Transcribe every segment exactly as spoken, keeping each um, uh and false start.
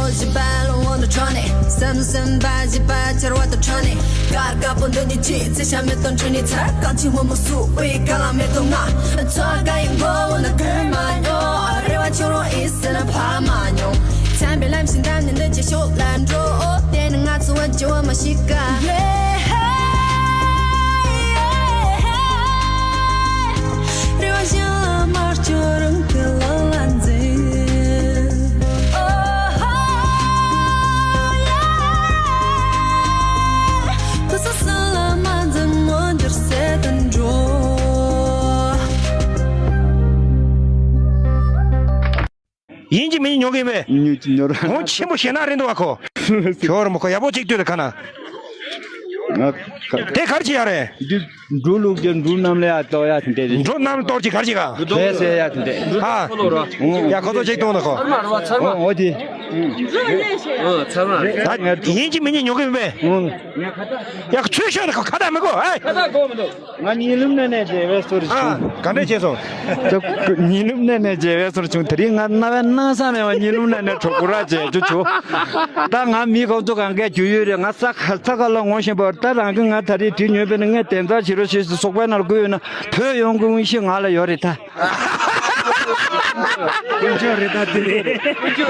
བཞི་པ་ལོ་ངོ་དང་འཕྲོ་ནས། སེམས་སེམས་པ་བཞི་པ་ཆར་བ་དང་འཕྲོ་ནས། དཀར་དཀར་པོ་འདོད་ཀྱི་ཆེད། ཚེ་ཤ་མེད་དང་འཕྲོ་ནས་ཚར། གང་ཆེ་མོ་མོ་སུ་བའི་ག་ལ་མེད་དང་ང་། ཚོ་ག་ཡི་མགོ་བོ་ན་གོས་མ་མྱོང་། རེ་བ་ཆུང་རུང་ཨི་སི་ན་ཕ་མ་མྱོང་། བྱམས་པའི་ལམ་ཞིག་བདམས་ནས་འདི་ཅི་ཤོག་ལ་འགྲོ། དེ་ནི་ང་ཚོ་བ་ཇི་བ་མ་ཤི་ཀ་ཡིན་གཅིག་མིན་གཅིག་ཉོ་གི་ཡིན་པས། ཉོ་གཅིག་ཉོ་ར། གོང་ཆེན་པོ་ཞེ་ན་རེད་འདུག་བ་ཁོ། ཁྱོད་ར་མོ་ཁོ་ཡག་པོ་གཅིག་ལྟོས་དང་ཁ་ན། ང་ཁ། དེ་གར་གྱི་ཡ་རེད། འབྲུ་འབྲུ་བླུགས་ཀྱི་འབྲུ་གནམ་ལ་ཡ་གཏོར་ཡ་དེ་འདྲ་རེད། འབྲུ་གནམ་གཏོར་གྱི་གར་གྱི་ག། ལས་ཟེར་ཡ་དེ་འདྲ། ཨ། ཡ་ཁོ་ཚོ་གཅིག་གཏོང་ན་ཁོ། ཨོ་ཨོ་དེ། ཡིན་གཅིག་མིན་གཅིག་ཉོ་གི་ཡིན་པས། ཡ་ཚུལ་ཤོད་ཁ་བརྡ་མི་དགོས་ཨེ། ཁ་བརྡ་དགོས་མི་འདུག་ང་ཉིན་ལུམ་ནས་ནས་བརྗེ་བའི་སོར་བྱུང་། ཉིན་ལུམ་ནས་ནས་བརྗེ་བའི་སོར་བྱུང་། དེ་རིང་ང་རྣ་བའི་སྣང་ས་མེད་པ་ཉིན་ལུམ་ནས་ནས་གྲོགས་པོ་ར་བརྗེ་རྒྱུ་བྱུང་། ད་ང་མི་གང་ཚོ་གང་གས་རྒྱུ་ཡོད་རེད། ང་ས་ཁ་ས་ཁ་ལ་ངོ་ཤེས་པ་ད་རང་གི་ང་ད་རེས་དྲི་ཉོས་པས་ན་ངས་དན་རྩ་བྱེད་རོགས་ཞེས་སུ་སོག་པའི་ནང་བཀོད་ཡོད་ན་བོད་ཡོང་གི་དབང་ཤེད་ང་ལ་ཡོད་རེད་ད། དཀོན་མཆོག་རེད་ད་དེ་རེད།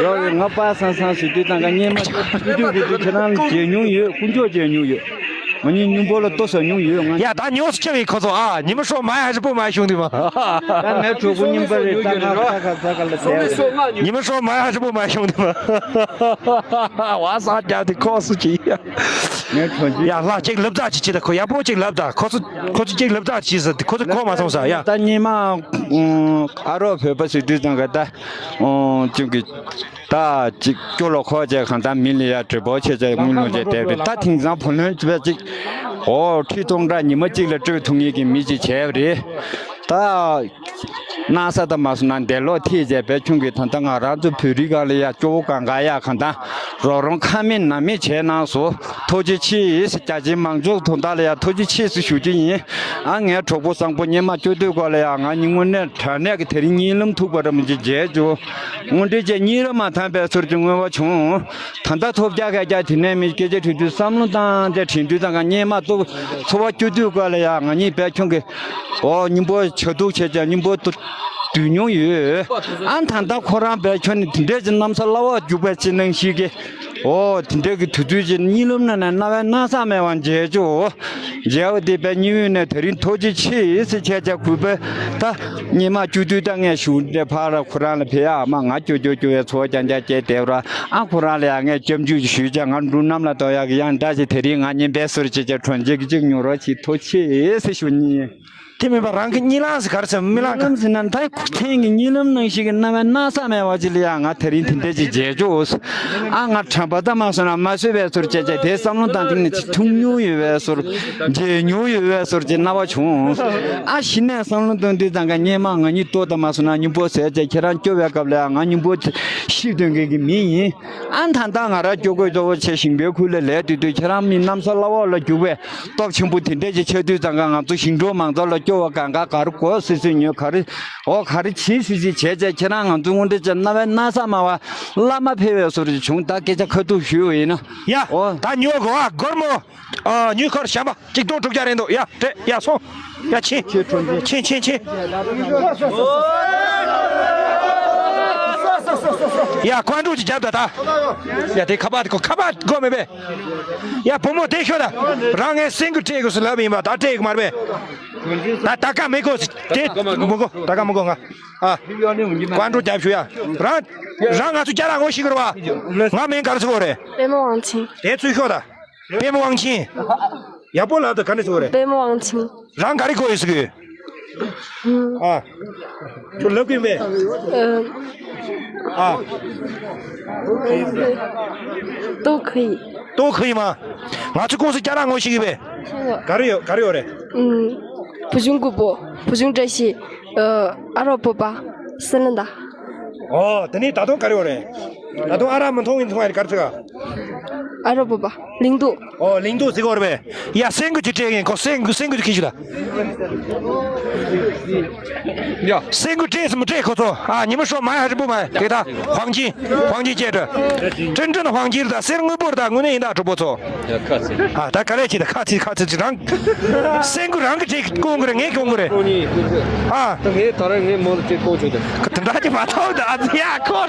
ཡོད་རེད། ང་པ་སང་སང་ཞུ་དུས་ད་ག་སྙེ་མ་ཆུ་དུས་དུས་དུས་ཁྱེད་རང་ལ་མཇལ་མྱོང་ཡོད། དཀོན་མཆོག་མཇལ་མྱོང་ཡོད། ང་གཉིས་སྙིང་པོ་ལ་ལྟོ་ཟ་མྱོང་ཡོད། ང་ཡ་ད་ཉོ་སུ་ཆེ་བའི་ཁོ་ཚོ་ཨ་ཉི་མ་ཧྲོ་མ་ཡ་ཧྲི་པོ་མ་ཤོང་དུས་མ། ད་ངའི་གྲོགས་པོ་རྙིང་པ་རེད། ད་ང་ཁ་ཁ་ཁ་ལ་བསྡད་རེད། ཉི་མ་ཧྲོ་མ་ཡ་ཧྲི་པོ་མ་ཤོང་དུས་མ། བ་སང་རྒྱབ་དེ་ཁོ་སུ་ཅི་ཡ། ངའི་གྲོགས་ཅི། ཡ་ལ་ཅིག་ལབ་ཙག་ཅིག་ཅི་ད་ཁོ་ཡག་པོ་ཅིག་ལབ་ད་ཁོ་ཚོ་ཁོ་ཚོ་ཅིག་ལབ་ཙག་ཅིག་ཟེར་ཁོ་ཚོ་གོ་མ་སོང་ས་ཡ། ད་སྙེ་མ་ཨ་རོགས་བོད་པ་ཟེར་དུས་ཙང་ག་ད་ཅིག་གི་ད་ཅིག་སྐྱོ་ལོ་ཁོག་བཅས་གང་ལྟར་མི་ལ་ཡ་དྲི་བོ་ཆེ་ཆེ་དངུལ་ཉོ་བྱས་བསྡད་པས། ད་དེང་སང་བུ་ལོན་བྱས་ཅིག་ཨོ་ཁྲི་སྟོང་ཕྲག་ཉི་མ་གཅིག་ལ་སྤྲོད་ཐུབ་ངེས་ཀྱི་མི་ཅིག་བྱས་པ་རེད། ད་སྣང་ས་ད་མ་སོང་ན་འདས་ལོག་ཐེག་བྱས་པའི་ཁྱུང་གི་ད་ལྟ་ང་རང་ཚོ་བོད་རིགས་སྒང་ལ་ཡ་སྐྱོ་བོ་གང་ག་ཡ་གང་ལྟར་རོགས་རོགས་ཁ་མེད་ན་མེད་བྱས་གནང་སོང་། ཐུགས་རྗེ་ཆེ་ཡིས་རྒྱ་ཆེའི་མང་ཚོགས་དོན་དག་ལ་ཡ་ཐུགས་རྗེ་ཆེ་ཟེར་ཞུ་རྒྱུ་ཡིན། ཨ་ངའི་གྲོགས་པོ་བཟང་པོ་སྙེ་མ་སྐྱོ་དུས་སྐོར་ལ་ཡ་ང་ཉིན་དངོས་གནས་དྲང་གནས་ཀྱི་དེ་རིང་གཉིད་ལམ་ཐུག་པ་ར་མི་འཇིགས་རྗེས་འཇུ། དངོས་འབྲེལ་བཅས་གཉིད་ར་མ་ཐང་པའི་ཚུལ་གྱི་མངོན་པ་བྱུང་། ད་ལྟ་ཐོབ་རྒྱག་ག་རྒྱ་དེ་ནས་མི་སྐད་ཆ་དྲི་དུས་བསམ་བློ་བཏང་རྒྱ་དྲན་དུས་ཙང་ག་སྙེ་མ་ཏོ་ཚོར་བ་སྐྱོ་དུས་སྐོར་ལ་ཡ་ང་གཉིས་བས་ཁྱོད་ཀྱི་ཨོ་སྙིང་པོ་བྱ་སྡུག་བྱས་ཀྱང་སྙིང་པོ་སྡུག་མྱོང་ཡོད། ཨ་ད་ལྟ་ཁོ་རང་བས་ཁྱོད་ནི་དེ་འདྲས་ཀྱི་གནམ་ས་བླ་འོག་རྒྱུག་པའི་ཕྱི་ནང་ཞིག་གི་ཨོ་དེ་འདྲས་ཀྱི་དུས་ཚོད་ཀྱི་གཉིད་ལམ་ནང་ནས་རྣ་བའི་སྣང་ས་མེད་པ་མཇལ་ཆོག་མཇལ་བ་དེ་བས་སྙིང་དབུས་ནས་དེ་རིང་ཐུགས་རྗེ་ཆེ་ཟེར་བྱས་བྱས་གུས་པས་ད་སྙེ་མ་སྐྱོ་དུས་ད་ངས་ཞུ་འདྲེ་ཕར་ཁོ་རང་ལ་ཕེབས་ཨ་མ་ང་སྐྱོ་སྐྱོ་སྐྱོ་བའི་ཚོར་བ་རྐྱང་རྐྱང་སྐྱེས་བསྡད་ར། ཨ་ཁོ་རང་ལ་ཡང་ངས་སྐྱབས་འཇུག་ཞུས་ཀྱང་ང་འབྲུ་གནམ་ལ་གཏོང་ཡག་གི་ཡང་འདྲ་ཞིག་དེ་རིང་ང་གཉིས་འབད་སོར་བྱེད་ཀྱང་གྲོང་ཁྱེར་གཅིག་ཉོ་རོགས་བྱེད་ཐུགས་རྗེ་ཆེ་ཟེར་ཞུ་ནི། དེ་མིན་པ་རང་གི་གཉིད་ལམ་ཟེར་ག་རེ་ཟེར་རྨི་ལམ་ག་གཉིད་ལམ་ཟེར་ན་ད་ཁོ་ཐེངས་ཀྱི་གཉིད་ལམ་ནང་བཞིན་གྱི་རྣ་བའི་སྣང་ས་མེད་པ་ཅིག་ལ་ཡང་ང་དེ་རིང་དེ་འདྲ་ཅིག་མཇལ་ཆོག་ཨ་ང་དྲན་པ་ད་མ་སོང་ན་མ་བཟོད་པའི་ཚོར་བྱས་བྱས་དེ་བསམ་བློ་བཏང་སྟེང་ནས་ཅིག་ཐུག་མྱོང་ཡོད་པའི་ཚོར་མཇལ་མྱོང་ཡོད་པའི་ཚོར་གྱི་རྣ་བ་བྱུང་། ཨ་གཞི་ནས་བསམ་བློ་བཏང་དུས་ཙང་ག་སྙེ་མ་ང་གཉིས་ལྟོ་ད་མ་སོང་ན་སྙིང་པོ་ཟས་བྱས་ཁྱེད་རང་སྐྱོ་བའི་སྐབས་ལ་ཡང་ང་སྙིང་པོ་ཤི་སྟོན་མཁན་གྱི་མི་ཡིན། ཨ་ད་ལྟ་ང་རང་སྐྱོ་དགོས་གཙོ་བོ་ཆེ་ཞིང་པའི་ཁུལ་ལ་ལས་དུས་དུས་ཁྱེད་རང་མི་གནམ་ས་བླ་འོག་ལ་རྒྱུག་པའི་སྟོབས་ཆེན་པོ་དེ་འདྲས་ཀྱི་ཆགས་དུས་ཙང་ག་ང་ཚོ་ཞིང་འབྲོག་མང་ཚོགས་ལ་སྐྱོ་བ་གང་ག་ག་རེ་དགོས་སི་སི་ཉོས་ག་རེ་འོ་ག་རེ་བྱེད་སི་སི་བྱས་བྱས་ཁྱེད་རང་ང་ཚོ་དངོས་འབྲེལ་བྱས་རྣ་བའི་སྣང་ས་མ་བ་བླ་མ་ཕེབས་པའི་བཟོ་འདྲ་བྱུང་། ད་སྐད་ཆ་ཁ་ཐུག་ཞུས་པ་ཡིན་ན། ཡ། ཨོ། ད་ཉོ་དགོས་ཨ་སྒོར་མོ། ཨ་ཉོས་ཁར་བྱམས་པ་གཅིག་སྟོང་དྲུག་བརྒྱ་རེད་འདུག་ཡ་སྤྲད་ཡ་སོང་། ཡ་ཕྱིན། ཕྱིན་ཕྱིན་ཕྱིན། ཡ་ཀོན་ཀྲུག་ཅིག་རྒྱབ་ད་ད། ཡ་དེ་ཁ་པར་དེ་ཁོ་ཁ་པར་དགོས་མེད་པས། ཡ་བུ་མོ་དེ་ཤོད་ད། རང་ངའི་སེང་གེ་སྤྲད་དགོས་སུ་ལབ་ཡིན་པ་ད་སྤྲད་གི་མ་རེད་པས། ད་ད་ཀ་མི་དགོས་སི་དེ་མི་དགོས་ད་ཀ་མི་དགོས་ང་ཨ། ཀོན་ཀྲུག་རྒྱབ་ཞུ་ཡ། རང་རང་ང་ཚོ་སྐྱ་ར་ངོ་ཤེས་གི་རེད་བ། ང་མིང་ག་རེ་ཟེར་དགོས་རེད། པད་མ་དབང་ཆེན། དེ་ཚུར་ཤོད་ད། པད་མ་དབང་ཆེན། ཡག་པོ་ལབ་དང་ག་ནས་ཟེར་བ་རེད། པད་མ་དབང་ཆེན། རང་ག་རེ་དགོས་ཡོད་ཟེར་གི། ཨ། ཁྱོད་ལབ་གི་མེད། ཨ། ལྟོ་ཁེ་ཡིན། ལྟོ་ཁེ་ཡིན་མ། ང་ཚོ་ཀུང་སི་སྐྱ་ར་ངོ་ཤེས་གི་མེད། ག་རེ་ཡོད་ག་རེ་ཡོད་རེད། ཨུམ། བུ་ཆུང་རྒད་པོ། བུ་ཆུང་བཀྲ་ཤིས། ཨ། ཨ་རོགས་བོད་པ། སི་ལིན་ད། ཨོ། དེ་ནས་ད་དུང་ག་རེ་ཡོད་རེད། ད་དུང་ཨ་རག་མི་འཐུང་གི་འཐུང་ཡ་རེད་ག་རེ་ཟེར་ག་ཨ་རོ་པ་པ། གླིང་དུ། ཨོ་གླིང་དུ་ཟེར་གོ་རེད་པས། ཡ་སེང་གུ་ཅིག་སྤྲད་ཡིན་ཁོ། སེང་གུ་སེང་གུ་ཅིག་ཁྱེར་ཤོག་ད། ཡ་སེང་གུ་སྤྲད་སམ་མི་སྤྲད་ཁོ་ཚོ། ཨ་ཉི་མ་ཤོག་མ་ཧ་རི་པོ་མ་དེ་ད་ཧོང་ཅིན་ཧོང་ཅིན་ཅེ་ཏྲ། ཀྲིན་ཀྲིན་ཧོང་ཅིན་རེད། ད་གསེར་དངུལ་པོ་རེད། ད་དངོས་གནས་ཡིན་ད་གྲོགས་པོ་ཚོ། ཡ་ཁ་ཚིག་ཨ་ད་ག་རེ་བྱེད། ད་ཁ་ཚིག་ཁ་ཚིག་ཅིག་རང་སེང་གུ་རང་གི་ཅིག་སྐོང་གི་རེད། ངས་སྐོང་གི་རེད། ཨ་ད་ངས་ད་རེས་ངས་མོ་ལ་ཅིག་སྐོང་ཆོག་ད། དེ་འདྲ་ཅིག་མ་ཐོག་ད། ཨ་ཡ་ཁོ།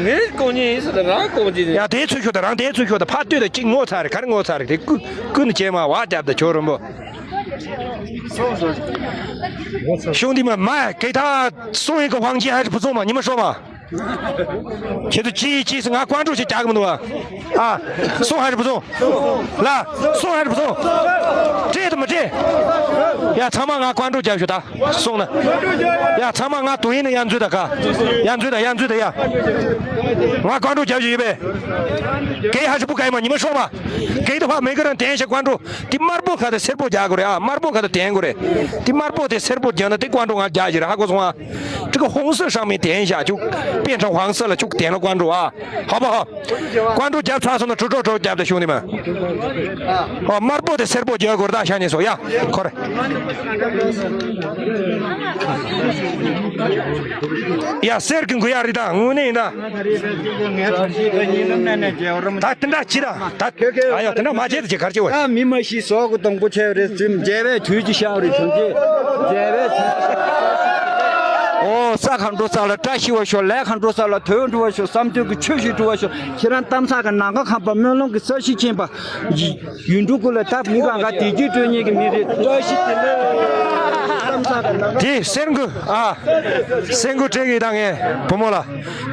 ངས་སྐོང་ཉིན་ཡིན་ཟེར་ད་རང་སྐོང་ཅིག་ཡ་དེ་ཚུར་ཤོག་ད། རང་དེ་ཚུར་ཤོག་ད། ཕར་ལྟོས་ད། ཅིག་ངོ་ཚ་རེད། ག་རེ་ངོ་ཚ་རེད། དེ་ཀུན་ཀུན་ནས་བྱས་མ་བ་རྒྱབ་ད་ཁྱོད་རོན་པོ། ཤོང་དེ་མ་མ་གེ་ཐ་སོང་ཡིན་གི་ཧོང་ཅིན་ཧ་ཅི་བུ་ཚོང་མ་ཉི་མ་ཤོག་མ། ཁྱེད་ཚོ་ཅི་ཅི་སི་ང་ཀོང་ཀྲོ་ཞིག་རྒྱག་གི་མི་འདུག་ཨ། ཨ། སོང་ཧ་རི་བུ་སོང་། ལ། སོང་ཧ་རི་བུ་སོང་། སྤྲད་དང་མི་སྤྲད། ཡ་ཚང་མ་ང་ཀོང་ཀྲོ་རྒྱབ་ཞུ་ད། སོང་ན། ཡ་ཚང་མ་ང་དུ་ཡིན་ན་ཡ་འཛུལ་ད་ག་ཡ་འཛུལ་ད་ཡ་འཛུལ་ད་ཡ། ང་ཀོང་ཀྲོ་རྒྱབ་ཞུ་ཡོད་པས། གེ་ཧ་ཧྲི་བུ་ག་ཡི་མ་ཉི་མ་ཤོག་མ། གེ་དུ་ཕ་མེ་གི་རང་དན་ཤ་ཀོང་ཀྲོ། དེ་དམར་པོ་ཁ་དེ་སེར་པོ་རྒྱག་དགོས་རེད་ཨ། དམར་པོ་ཁ་དེ་དན་དགོས་རེད། དེ་དམར་པོ་དེ་སེར་པོ་རྒྱག་ན་དེ་ཀོང་ཀྲོ་ང་རྒྱག་ཞུ་རེད། ཧ་གོ་སོང་ཨ། 这个红色上面点一下，就变成黄色了，就点了关注啊，好不好？关注 རྒྱབ་ཚར་སོང་ན་ཁྲུ་ཁྲོ་ཁྲོ་རྒྱབ་ད་ཤོག་ནི་མ། ཨོ་དམར་པོ་དེ་སེར་པོ་རྒྱག་དགོས་རེད་ད་ཤ་ཉེ་སོ་ཡ། ཁོ་རེ། ཡ་གསེར་གི་མགོ་ཡ་རེད་ད་དངོས་གནས་ཡིན་ད། ད་དེ་འདྲ་ཅི་ད་ད། ཨ་ཡོ་དེ་འདྲ་མ་བྱེད་དེ་ཅི་གར་ཅི་བ། ད་མི་མ་ཤི་སོག་གི་སྡོང་པོ་ཆེ་རེད་ཟིན་མཇལ་བའི་དུས་ཀྱི་ཤ་རེད་བྱུང་ཅི། མཇལ་བའི་དུས། ཨོ་ས་གང་འགྲོ་ས་ལ་བཀྲ་ཤིས་པ་ཤོག་ལས་གང་འགྲོ་ས་ལ་དོན་འགྲུབ་པ་ཤོག་བསམ་དོན་གྱི་ཆོས་ཤིག་འགྲུབ་པ་ཤོག་ཁྱེད་རང་གཏམ་ས་གི་ནམ་མཁའ་ཁམས་པ་སྨོན་ལམ་གྱི་ས་གཞི་ཆེན་པ། ཡུལ་འབྲུག་ཀུན་ལ་ད་མི་གང་ག་བདེ་སྐྱིད་སྤྲོད་མཁན་གྱི་མི་རེད། བཀྲ་ཤིས་བདེ་ལེགས། གཏམ་ས་གི་ནམ་མཁའ། དེ་སེང་གུ་ཨ། སེང་གུ་སྤྲད་གི་ད་ངས་བུ་མོ་ལ།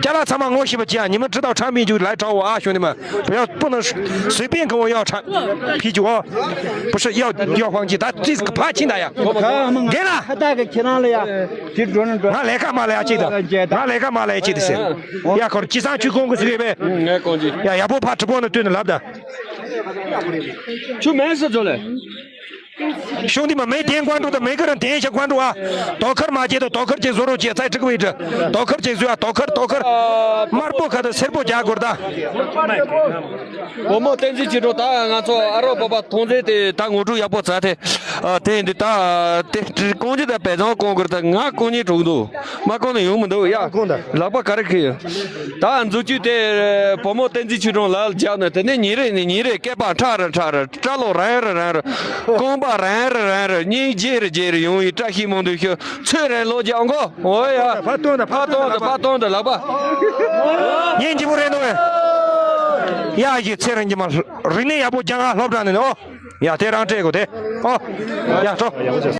ཅ་ལག་ཚང་མ་ངོ་ཤེས་པ་ཅི་ཡ། ཉི་མ་ཁྲི་ཐོག་ཁྲ་མི་འཇུག་ལ་དྲའོ་ཨ་ཤོ་ནི་མ། 不要不能随便跟我要 ཁྲ་ཕི་འཇུག་ཨོ། 不是要要黄金 ད་ཙི་ཕ་ཕྱིན་ད་ཡ། རྒན་ལ། ཁ་ཏག་གི་ཁྱེད་རང་ལ་ཡ། དེ་འགྲོ་ན་འགྲོ། ང་ལས་ཀ་མ་ལས་ཡ་ཅིག་ད། ང་ལས་ཀ་མ་ལས་ཡ་ཅིག་ད་ཟེར། ཡ་ཁོར་ཅི་སང་ཆུ་ཁོང་གི་ཟིག་ཡོད་པས། ངས་གོང་ཅི། ཡ་ཡ་པོ་ཕ་གྲི་པོ་ན་བཏུས་ན་ལབ་ད། ཆུ་མེད་ཟེར་ཚོ་ལས། ཤོང་དེ་མ་མེ་དེན་ཀོང་ཀྲུ་དང་མེ་གི་རང་དེན་ཤ་ཀོང་ཀྲུ་ཨ། དོ་ཁར་མ་བྱེད་དོ། དོ་ཁར་བྱེད་བཟོ་རོགས་བྱེད། ཚའི་ཁྲིག་བི་ཏྲ། དོ་ཁར་བྱེད་བཟོ་ཨ། དོ་ཁར་དོ་ཁར། དམར་པོ་ཁ་དང་སེར་པོ་རྒྱག་དགོས་ད། བུ་མོ་བསྟན་འཛིན་ཆོས་སྒྲོན། ད་ང་ཚོ་ཨ་རོགས་པ་པ་མཐོང་ཚེ་དེ་ད་ངོ་སྤྲོད་ཡག་པོ་བྱ་ཐེ། ཨ་དེ་འདི་ད་དེ་ཀོང་ཅི་ད་བེ་ཚང་ཀོང་གུར་ད་ང་ཀོང་ཉེ་གྲོགས་འདུག་མ་ཀོང་ནས་ཡོང་མི་འདུག་ཡ། ལག་པ་ག་རེ་ཁི་ཡོད། ད་འཛུགས་རྒྱུ་དེ་བུ་མོ་བསྟན་འཛིན་ཆོས་སྒྲོན་ལ་རྒྱག་ནས་དེ་ནས་ཉིན་རེ་ནས་ཉིན་རེ་སྐད་པ་ཁྲ་ར་ཁྲ་ར། སྐྲ་ལོ་རན་ར་རན་ར། རྐང་པ་རན་ར་རན་ར། སྙིང་རྗེ་ར་རྗེ་ར་ཡོང་ཡི་བཀྲ་ཤིས་སྨོན་འདུན་ཞུ། ཚོད་རན་ལོ་རྒྱག་མགོ། འོ་ཡ། ཕ་སྟོན་དང་ཕ་སྟོན་དང་ཕ་སྟོན་དང་ལག་པ། སྙིང་རྗེ་པོ་རེད་འདུག་བས། ཡ་ཡི་ཚེ་རིང་གི་མ་རིག་གནས་ཡག་པོ་རྒྱག་ང་སློབ་གྲྭ་ནས་ནོ། ཡ་དེ་རང་སྤྲད་དགོས་དེ། ཨོ། ཡ་ཐོ།